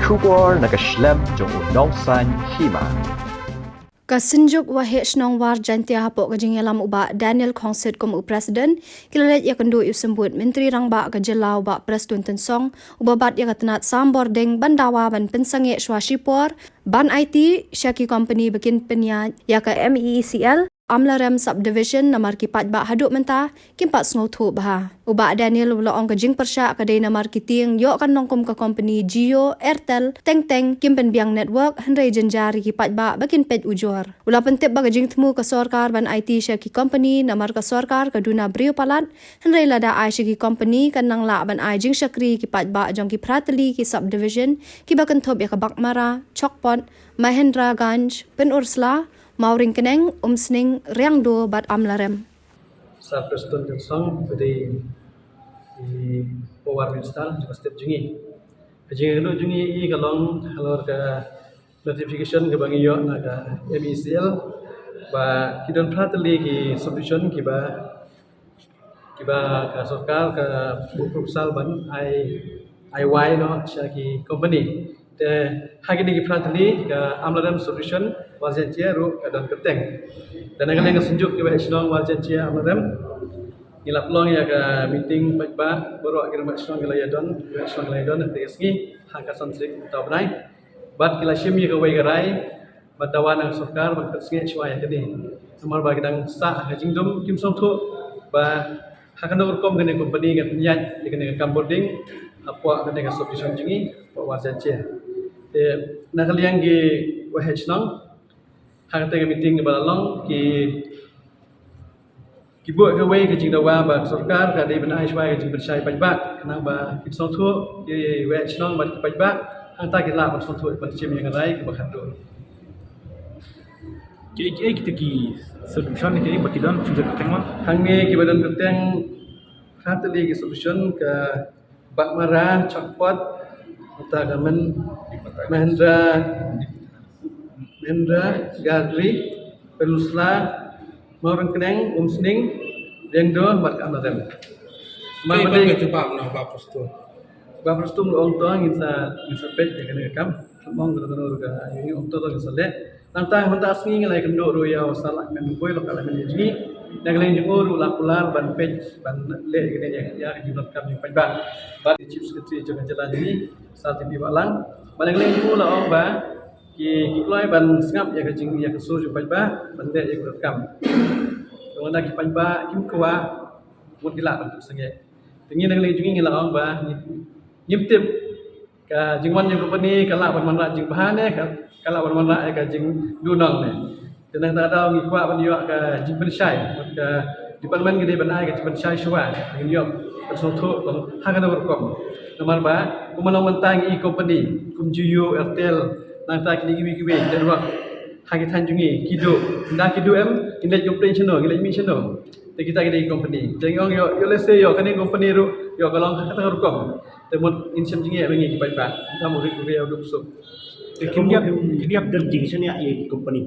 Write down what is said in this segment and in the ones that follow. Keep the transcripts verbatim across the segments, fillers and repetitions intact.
Khubor na ka shlem jong u nongsan hima. Ka Synjuk Waheh Shnong War Jaintia hapoh ka jingïalam u Bah Daniel Khongsit kum u President, ki la leit ïakynduh ïa u Symbud Myntri Rangbah ka jylla u Bah Prestone Tynsong, uba bat ïa ka tnat Sam Bording ban dawa ban pynsangeh shwa shipor ban aiti sha ki company ba kin pynïaid ïa ka M E E C L Amlarem Subdivision namar ki paidbah haduh mynta kim pat sngewthuh bha. U Bah Daniel u la ong ka jingpyrshah ka dei namar ki tieng ïoh kan long kum ka company Jio, Airtel, teng teng kim pynbiang network, hynrei jynjar ïa ki paidbah ba kin peit ujor. U la pyntip ba ka jingthmu ka sorkar ban aiti sha ki company namar ka sorkar ka duna briew palat, hynrei lada ai sha ki company kan nang lah ban ai jingshakri ki paidbah jong ki phra tylli ki subdivision kiba kynthup ïa ka Baghmara, Chakpot, Mahendraganj, Pynursla, Mawryngkneng, Umsning, Riangdo bad Amlarem. Sir Prestone Tynsong, ka dei i Power Minister jong ka state jong ngi. Ka jingïakynduh jong ngi ka long halor ka notification kaba ngi ïoh na ka M E E C L ba ki don phra tylli ki subdivision kiba kiba ka sorkar ka buh proposal ban ai, ai wai noh sha ki company. Te ha kine ki phra tylli ka Amlarem Subdivision War Jaintia ruh ka don kyrteng. Te na ka liang ka Synjuk Waheh Shnong War Jaintia Amlarem, ngi la pynlong ïa ka meeting paidbah, baroh ki rangbah shnong ki la ïadon, ki rangbah shnong ki la ïadon, te ka sngi ha ka san tarik mynta u bnai. Bad ki la shim ïa kawei ka rai, bad dawa na ka sorkar ban pynsangeh shwa ïa kane. Namar ba ki dang sah ha ka jingdum, kim sngewthuh ba ha kano rukom kane ka company kan pynïaid ïa kane ka kam bording hapoh kane ka subdivision jong ngi, hapoh War Jaintia. Te na ka liang ki waheh shnong, ha kata ka meeting kaba la long, ki ki buh kawei ka jingdawa ba ka sorkar ka dei ban ai shwa ka jingpynshai paidbah, khnang ba kin sngewthuh ki waheh shnong bad ki paidbah, hangta kin lah ban sngewthuh ban shim ïa ka rai kaba khatduh. Kiei kiei kita ki subdivision kiei ba ki don, ki don kyrteng? Hangne kiba don kyrteng phra tylli ki subdivision ka Baghmara, Chakpot, uta ka Men, Mahendra, Mahendra, Gadri, Pynursla, Mawryngkneng, Umsning, Riangdo bad ka Amlarem. Kaei ba ka jubab na Bah Prestone? Bah Prestone u ong to ngin sa, ngin sa peit ïa kane ka kam. Ym ong kano kano ruh ka, u ong to ngin sa leh. Nangta mynta ka sngi ngi la ïakynduh ruh ïa u Sir Lahkmen Rymbui, u Local MLA jong ngi. Na ka liang jong u ruh u la kular ban peit ban leh ïa kane ïa, ïa ka jingdonkam jong paidbah. Bad Chief Secretary jong ka jylla jong ngi, Sir T P Wahlang. Bad na ka liang jong u la ong ba ki, ki kloi ban sngap ïa ka jing, ïa ka sur jong paidbah ban leh ïa ka donkam. Te lada ki paidbah kim kwah, mut ki lah ban pynsangeh. Te ngi na ka liang jong ngi ngi la ong ba ngi, ngim tip ka jingwan jong ka company ka lah ban wanrah jingbha ne ka, ka lah ban wanrah ïa ka jingduhnong ne. Te nangta ka daw ngi kwah ban ïoh ka jingpynshai, ka department ka dei ban ai ka jingpynshai shuwa, ngin ïoh ban sngewthuh ha kano ka rukom. Namar ba kumno mynta ngi i company kum Jio, Airtel, nangta kine kiwei kiwei network ha ki thaiñ jong ngi ki duh, ynda ki duh em, ngin leit complain shano, ngin leit mih shano? Te kita ki dei ki company. Te ngi ong ïoh, ïoh lehse ïoh kane company ruh ïoh ka long ha kata ka rukom. Te mut ngin shem jingeh ba ngi ki paidbah. Ynda mut rit u riaw duk suk. Te kin ïap, kin ïap don jingshaniah ïa ki company?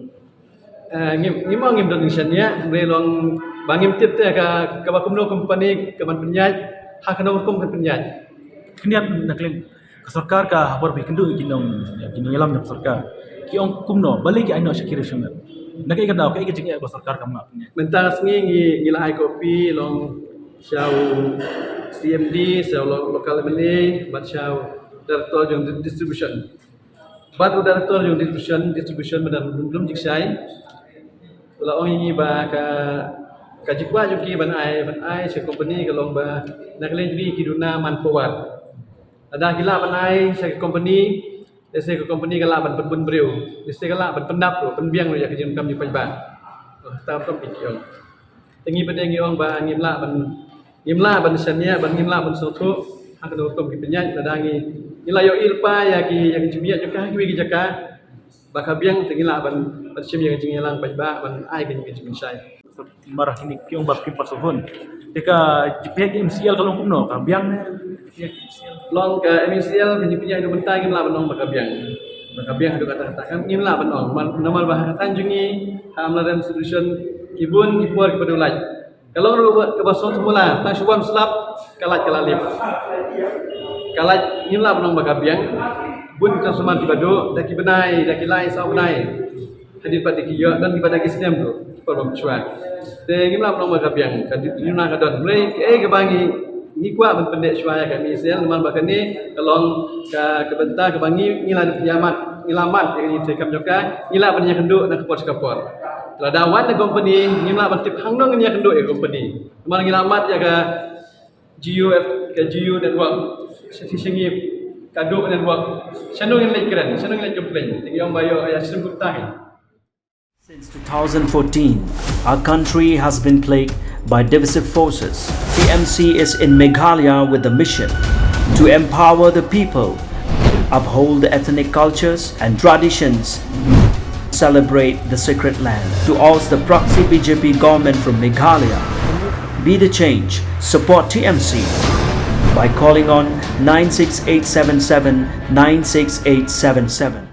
Eh, ngim, ngim ong ngim don jingshaniah, hynrei long ba ngim tip te ka, kaba kumno company ka ban pynïaid, ha kano rukom kan pynïaid. Kin ïap na ka liang ka sorkar ka, ha por ba ïakynduh ïa ki nong, ïa ki nongïalam jong ka sorkar, ki ong kumno, balei ki ai noh sha ki riew sha met? Na kaei ka daw, kaei ka jingeh ba sorkar kam lah pynïaid? Mynta ka sngi ngi, ngi la ai copy long sha u C M D, sha u lo-, local M L A bad sha u director jong di-, distribution. Bad u director jong distribution, distribution mynta lum, lum jingshai. U la ong ïa ngi ba ka, ka jingkwah jong ki ban ai, ban ai sha company ka long ba na ka liang jong ki ki duna manpower. Lada ki lah ban ai sha ka company, lehse ka company ka lah ban pynbun briew, lehse ka lah ban pyndap ruh, pynbiang ruh ïa ka jingdonkam jong paidbah. Oh, ta rukom ki ong. Te ngi pat ngi ong ba ngim lah ban, ngim lah ban shaniah, ban ngim lah ban sngewthuh ha kano rukom ki pynïaid, lada ngi, ngi la ïohi lypa ïa ki, ïa ki jingpynïaid jong ka ha kiwei ki jaka ba ka biang, te ngi lah ban, ban shim ïa ka jingïalang paidbah ban ai ka jingpynshai. Namar kine ki ong ba kim pat sngewhun. Te ka jingpynïaid M C L ka long kumno, ka biang ne? Long ka M C L ka jingpynïaid haduh mynta ngim lah ban ong ba ka biang. Ba ka biang haduh katta katta, ngim lah ban ong. Namar, namar ba ha ka thaiñ jong ngi ha Amlarem Subdivision ki bun ki por kiba dei lait. Ka long ruh kaba sngewthuh mula, tang shu wan slap ka lait ka la lip. Ka light ngim lah ban ong ba ka biang, bun transformer kiba duk da ki bnai, da ki lai saw bnai. Hadien pat da ki ïoh, don kiba da ki snem ruh, ki por bym shuwa. Te ngim lah ban ong ba ka biang, ka dei, ïa na ka don. Hynrei kaei kaba ngi, ngi kwah ban pyndep shuwa ïa ka M E C L, namar ba kane ka long ka, ka bynta kaba ngi, ngi la ïa mad, ngi la mad ïa kane ka treikam jong ka, ngi lah ban ïakynduh na ka por sha ka por. Te lada wan na company, ngim lah ban tip hangno ngin ïakynduh ïa ka company. Namar ngi la mad ïa ka Jio, ka Jio network, shisha ngi ka duk network. Shano ngin leit kren, shano ngin leit complain. Te ngi ong ba ïoh ïa shisnem kumta hi. Since two thousand fourteen, our country has been plagued by divisive forces. T M C is in Meghalaya with the mission to empower the people, uphold the ethnic cultures and traditions, celebrate the sacred land. To oust the proxy B J P government from Meghalaya, be the change, support T M C by calling on nine six eight seven seven nine six eight seven seven.